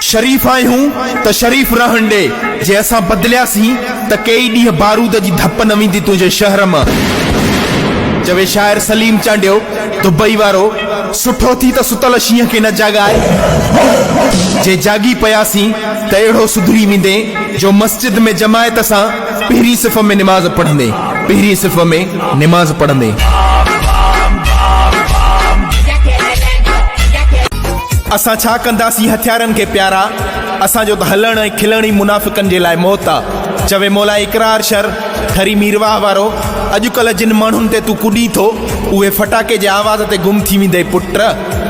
شريف آهيون ته شريف رهڻ ڏي، جي اسان بدلياسين ته ڪيئي ڏينهن بارود جي ڌپ نه ويندي تنهنجي شهر مان. چوي شاعر سليم چانڊيو دبئي وارو، سٺو ٿي ته ستل شينهن کي نه جاڳاء، جي جاڳي پياسين ته اهڙو سڌري ويندين جو مسجد ۾ جماعت سان پهرين صف ۾ نماز پڙهندين، پهرين صف ۾ نماز پڙهندين. اسان ڇا ڪنداسين هٿيارن کي پيارا، اسان جو ته هلڻ ۽ کلڻ ئي منافقن جي لاء موت آ. چوي مولائي اقرار شر، ٺري ميرواهه وارو، اڄڪلهه جن ماڻهن تي تون ڪڏين ٿو، اهي ڦٽاڪي جي آواز تي گم ٿي ويندئي پٽ،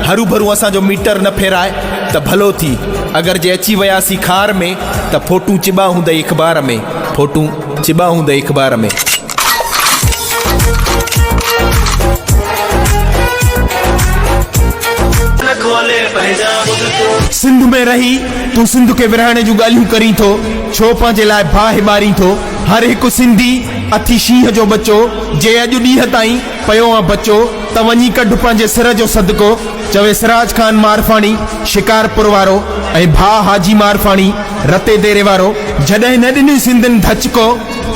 هروڀرو اسان جو ميٽر نه ڦيراء ته ڀلو ٿي، اگر جي اچي وياسين خار ۾ ته فوٽون چٻا هوندئي اخبار ۾، فوٽون چٻا هوندئي اخبار ۾. سنڌ ۾ رهي تون سنڌ کي ورهائڻ جون ڳالهيون ڪرين ٿو، ڇو پنهنجي لاء باهه ٻارين ٿو؟ هر هڪ سنڌي اٿي شينهن جو ٻچو، جي اڄ ڏينهن تائين پيو آن بچو، ته وڃي ڪڍ پنهنجي سر جو صدقو، چوي سراج خان معرفاڻي شڪارپور وارو ۽ ڀاء حاجي معرفاڻي رتي ديري وارو، جڏهن نه ڏني سنڌين ڌچڪو،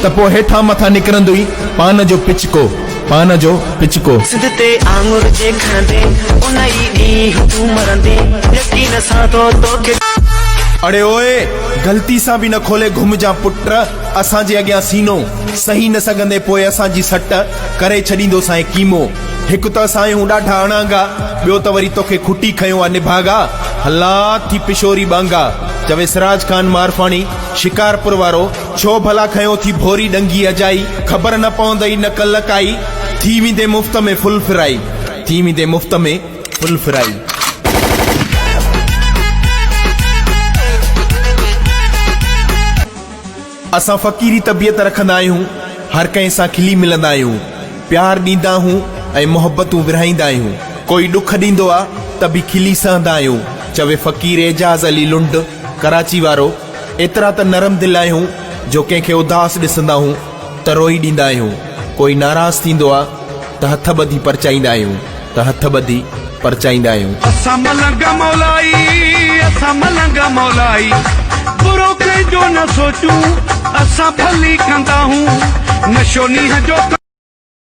ته پوء هيٺان مٿان نڪرندوئي پان جو پچڪو، پان جو پچڪو. سنڌ تي آڱر جي کڻندين، ان ئي ڏينهن تون مرندين، يقين سان ٿو توکي. اڙي اوئي! غلطي سان به نه کولي گهمجان پٽ، اسان جي اڳيان سينو سهي نه سگهندين پوء اسان جي سٽ ڪري ڇڏيندوسانء قيمو. هڪ ته اسان آهيون ڏاڍا اڻانگا، ٻيو ته وري توکي کٽي کنيو آ نڀاڳا، هلان ٿي پشوري ٻانگا. چوي سراج خان معرفاڻي شڪارپور وارو، ڇو ڀلا کنيو ٿي ڀوري ڏنگي اجائي، خبر نه پوندئي نه ڪل ڪائي، ٿي ويندي مفت ۾ فل فرائي، ٿي ويندي مفت ۾ فل فرائي. اسان فقيري طبيعت رکندا آهيون، هر ڪنهن سان کلي ملندا آهيون، پيار ڏيندا آهيون ۽ محبتون ورهائيندا آهيون، ڪوئي ڏک ڏيندو آ ته به کلي سهندا آهيون، چوي فقير اعجاز علي لنڊ ڪراچي وارو، ايترا ته نرم دل آهيون جو ڪنهن کي اداس ڏسندا آهيون ته روئي ڏيندا آهيون، ڪوئي ناراض ٿيندو آ ته هٿ ٻڌي پرچائيندا آهيون ته هٿ ٻڌي پرچائيندا آهيون. اسان ملنگ مولائي اسان ملنگ مولائي برو ڪنهن جو نه سوچون اسان ڀلي ڪندا هون نشو نينهن جو.